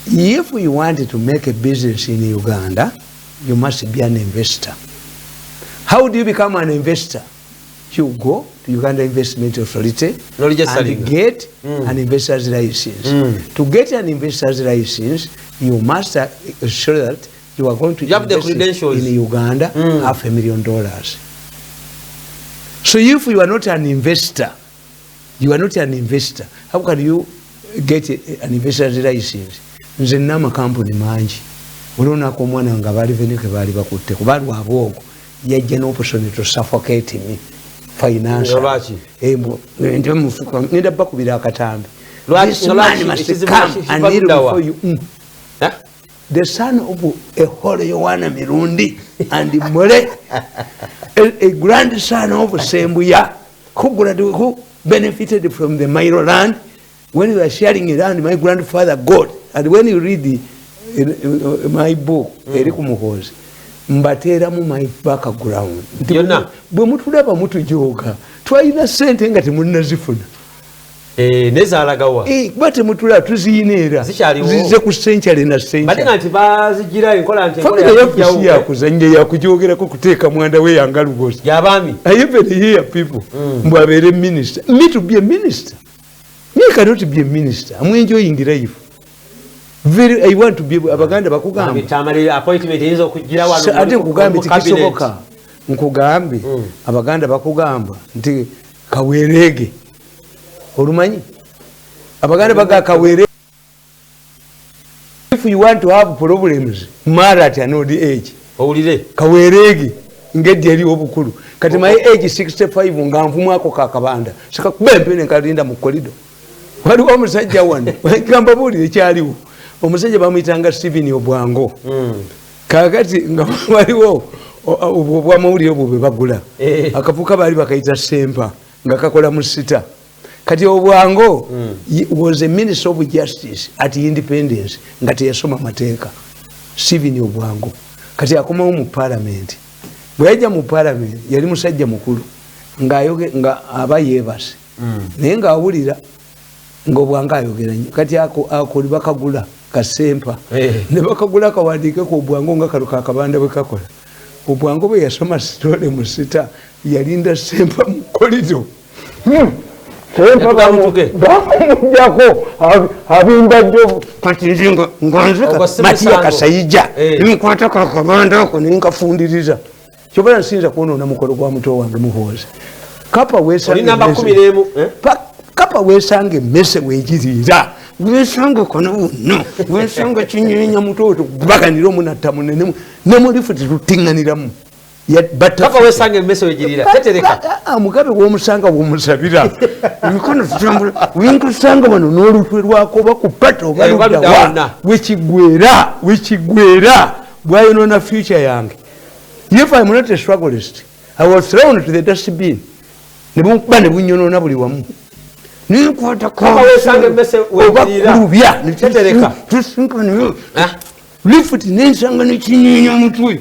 If you want to make a business in Uganda, you must be an investor. How do you become an investor? You go to Uganda Investment Authority and get an investor's license. To get an investor's license, you must show that you are going to You have the invest credentials. In Uganda $500,000. So if you are not an investor, you are not an investor, how can you get an investor's license? Nze nina amakampuni mangi. Olwonaku omwana nga baali veneke baali bakutte kuba lwabwogo yajja n'opportunity to suffocate me financially. Lwaki? Ndi mufuka ngenda bakubira akatambi. This Nga man lwaki must ekizibu come and kneel kiva before you. Eh? The son of Ehole Yohana Mirundi and Mole, a grandson of Sembuya, who benefited from the Mailo land. When we were sharing land, my grandfather got. And when you read my book, eri ku Muhoozi, mbateeramu my background. Nti Yonna. Bwe mutulaba mutujooga, twalina sente nga temunnazifuna. Eh, nezalagawa? Eh, kuba temutulaba tuziyina era. Zikyaliwo. Zizze ku century na Badde century. Nga nti bazigira enkola nti enkola Family yaffe si yakugyawo. Yakuzanya yakujogerako kuteeka mwanda we yangalugozi. Yabaami. I even hear people mbu abeere minister. Me to be a minister, me cannot be a minister. I'm enjoying life very. I want to be, Abaganda bakugamba. Tamale appointment eyinza okugira wano Ate nkugambe mu cabinet. Tikisoboka. Nkugambe, Abaganda bakugamba nti kaweerege, olumanyi Abaganda baga kaweerege. If you want to have problems, marry at an old age. Owulire. Kaweerege ngeddi eri obukulu. Kati my age 65 nga nvumwako kakabanda sikakuba empene nkalinda mu kolido. Waliwo omusajja wano, gamba buulire kyaliwo. Omusajja bamuyitanga Stephen Obwango. Kakati nga waliwo obwo obwamawulire obwo bwe bagula. Akavuka baali bakayita Sempa nga kakola mu sita. Kati Obwango was a minister of justice at independence nga teyasoma mateeka. Stephen Obwango kati akomawo mu parliament. Bwe yajja mu parliament yali musajja mukulu nga aba yeebase naye ng'awulira ngaobwanga ayogera nnyo. Kati ako bakagula kasempa. Ne bakagula kawandiikeko Obwango nga kalo kakabanda bwe kakola. Obwango bwe yasoma sitole mu sita yalinda Sempa mu kolido. Sempa Yatuka mutuke. Bamujjako abimba jjo. Kati nze nga nze Ogwo si Matiya musango. Kasayija nenkwata kakabanda ako nenkafundiriza. Kyobala nsinza kwonoona mukolo gwa muto wange Muhoozi. Kapa weesanga Oli namba emmese. 11, eh? Kapa weesanga emmese weegiriira, wesanga kono wonno wesanga kinyeenya mutoto baganira omunatta munene ne mulifu tetutinganiramu. Paka wesanga emmese wegirira tetereka. Mugabe womusanga womusabira emikono tutambula winkusanga wano n'olutwe lwako bakupata. Eh, oba ludda obaluddawa wonna. Wekigwera wekigwera bwayonona future yange. If I'm not a strugglist, I was thrown to the dustbin ne bunkuba ne bunyonona buli wamu nenkwata. Paka wesanga emmese oba wegirira kulubya tetereka. tusinkanayo Ah. lifuti nensanga nekinyeenya mutwe.